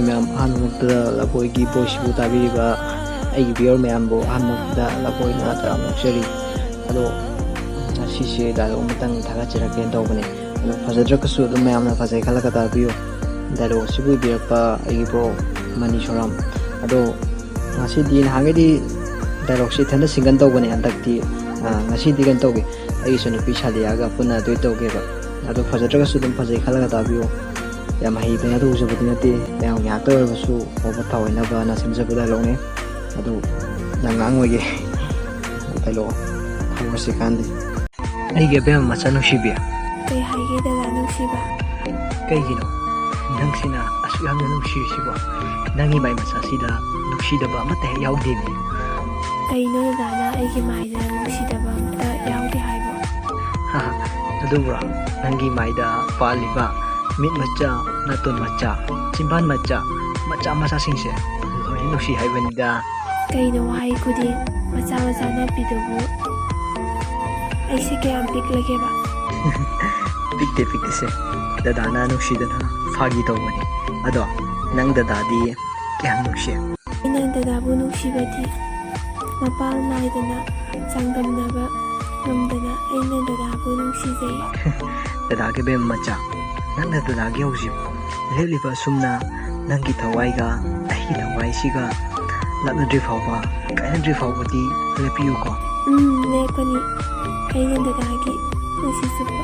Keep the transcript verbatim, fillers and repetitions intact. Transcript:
ꯃꯌꯥꯝ, ꯑꯍꯥꯟꯕꯃꯛꯇꯗ ꯂꯐꯣꯏꯒꯤ ꯚꯣꯏꯁꯁꯤꯕꯨ ꯇꯥꯕꯤꯔꯤꯕ ꯑꯩꯒꯤ ꯚꯤꯌꯔ ꯃꯌꯥꯝꯕꯨ ꯑꯍꯥꯟꯕꯃꯛꯇꯗ ꯂꯐꯣꯏꯅ ꯇꯔꯥꯝꯅ ꯑꯣꯛꯆꯔꯤ꯫ ꯑꯗꯣ ꯉꯁꯤꯁꯦ ꯗꯥꯏꯂꯣꯒ ꯑꯃꯇꯪ ꯊꯥꯒꯠꯆꯔꯛꯀꯦꯅ ꯇꯧꯕꯅꯦ꯫ ꯑꯗꯣ ꯐꯖꯗ꯭ꯔꯒꯁꯨ ꯑꯗꯨꯝ ꯃꯌꯥꯝꯅ ꯐꯖꯩ ꯈꯜꯂꯒ ꯇꯥꯕꯤꯌꯨ꯫ ꯗꯥꯏꯂꯣꯒ ꯑꯁꯤꯕꯨ ꯏꯕꯤꯔꯛꯄ ꯑꯩꯒꯤ ꯕ꯭ꯔꯣ ꯃꯅꯤ ꯁꯣꯔꯥꯝ꯫ ꯑꯗꯣ ꯉꯁꯤꯗꯤ, ꯅꯍꯥꯟꯒꯩꯗꯤ ꯗꯥꯏꯂꯣꯒꯁꯦ ꯏꯊꯟꯇ ꯁꯤꯡꯒꯟ ꯇꯧꯕꯅꯦ, ꯍꯟꯗꯛꯇꯤ, ꯑ, ꯉꯁꯤꯗꯤ ꯀꯩꯅꯣ ꯇꯧꯒꯦ, ꯑꯩꯒꯤ ꯏꯆꯟꯅꯨꯄꯤ ꯁꯥꯂꯤꯌꯥꯒ ꯄꯨꯟꯅ ꯑꯗꯨꯏ ꯇꯧꯒꯦꯕ꯫ ꯑꯗꯣ ꯐꯖꯗ꯭ꯔꯒꯁꯨ ꯑꯗꯨꯝ ꯐꯖꯩ ꯈꯜꯂꯒ ꯇꯥꯕꯤꯌꯨ꯫ ꯌꯥꯝ ꯍꯩꯕꯅ ꯇꯧꯖꯕꯗꯤ ꯅꯠꯇꯦ, ꯃꯌꯥꯝꯒꯤ ꯉꯥꯛꯇ ꯑꯣꯏꯔꯕꯁꯨ ꯐꯥꯎꯕ ꯊꯑꯣꯏꯅꯕꯅ ꯁꯦꯝꯖꯕ ꯗꯥꯏꯂꯣꯒꯅꯦ꯫ ꯑꯗꯨ ꯌꯥꯝ ꯉꯥꯡꯉꯣꯏꯒꯦ꯫ ꯗꯥꯏꯂꯣꯒ ꯍꯧꯔꯁꯤ ꯀꯥꯟꯗꯦ꯫ ꯑꯩꯒꯤ ꯑꯕꯦꯝꯃ ꯃꯆꯥ ꯅꯨꯡꯁꯤꯕꯤ꯫ ꯀꯩ ꯍꯥꯏꯒꯦ ꯗꯗꯥ ꯅꯨꯡꯁꯤꯕ? ꯀꯩꯒꯤꯅꯣ ꯅꯪꯁꯤꯅ ꯑꯁꯨꯛ ꯌꯥꯝꯅ ꯅꯨꯡꯁꯤꯔꯤꯁꯤꯕꯣ? ꯅꯪꯒꯤ ꯃꯥꯏ ꯃꯆꯥꯁꯤꯗ ꯅꯨꯡꯁꯤꯗꯕ ꯑꯃꯠꯇ ꯍꯦꯛ ꯌꯥꯎꯗꯦꯅꯦ꯫ ꯀꯩꯅꯣ ꯗꯗꯥꯅ ꯑꯩꯒꯤ ꯃꯥꯏꯗ ꯅꯨꯡꯁꯤꯗꯕ ꯑꯝꯇ ꯌꯥꯎꯗꯦ ꯍꯥꯏꯕꯣ? ꯑꯗꯨꯕꯨꯔꯣ, ꯅꯪꯒꯤ ꯃꯥꯏꯗ ꯄꯥꯜꯂꯤꯕ ꯃꯤꯠ ꯃꯆꯥ, ꯅꯥꯇꯣꯟ ꯃꯆꯥ, ꯆꯤꯝꯕꯥꯟ ꯃꯆꯥ, ꯃꯆꯥ ꯃꯆꯥꯁꯤꯡꯁꯦ ꯂꯣꯏꯅ ꯅꯨꯡꯁꯤ ꯍꯥꯏꯕꯅꯤꯗ꯫ ꯀꯩꯅꯣ ꯋꯥꯍꯩ ꯈꯨꯗꯤꯡ ꯃꯆꯥ ꯃꯆꯥ ꯅꯞꯄꯤꯗꯨꯕꯨ? ꯑꯩꯁꯦ ꯀꯌꯥꯝ ꯄꯤꯛꯂꯒꯦꯕ? ꯄꯤꯛꯇꯦ, ꯄꯤꯛꯇꯦꯁꯦ꯫ ꯗꯗꯥꯅ ꯅꯨꯡꯁꯤꯗꯅ ꯐꯥꯒꯤ ꯇꯧꯕꯅꯤ꯫ ꯑꯗꯣ ꯅꯪ ꯗꯗꯥꯗꯤ ꯀꯌꯥꯝ ꯅꯨꯡꯁꯤ? ꯑꯩꯅ ꯗꯗꯥꯕꯨ ꯅꯨꯡꯁꯤꯕꯗꯤ ꯃꯄꯥ ꯅꯥꯏꯗꯅ ꯆꯥꯡꯗꯝꯅꯕ ꯉꯝꯗꯅ ꯑꯩꯅ ꯗꯗꯥꯕꯨ ꯅꯨꯡꯁꯤꯖꯩ꯫ ꯗꯗꯥꯒꯤ ꯕꯦꯝ ꯃꯆꯥ, ꯅꯪꯅ ꯗꯗꯥꯒꯤ ꯍꯧꯖꯤꯛ ꯂꯦꯞꯂꯤꯕ ꯑꯁꯨꯝꯅ ꯅꯪꯒꯤ ꯊꯋꯥꯏꯒ ꯑꯩꯒꯤ ꯊꯋꯥꯏꯁꯤꯒ ꯂꯥꯞꯅꯗ꯭ꯔꯤ ꯐꯥꯎꯕ, ꯀꯥꯏꯅꯗ꯭ꯔꯤ ꯐꯥꯎꯕꯗꯤ ꯂꯦꯞꯄꯤꯌꯨꯀꯣ꯫ ꯎꯝ, ꯂꯦꯞꯀꯅꯤ꯫ ꯑꯩꯅ ꯗꯗꯥꯒꯤ ꯄꯨꯟꯁꯤ ꯆꯨꯞꯄ꯫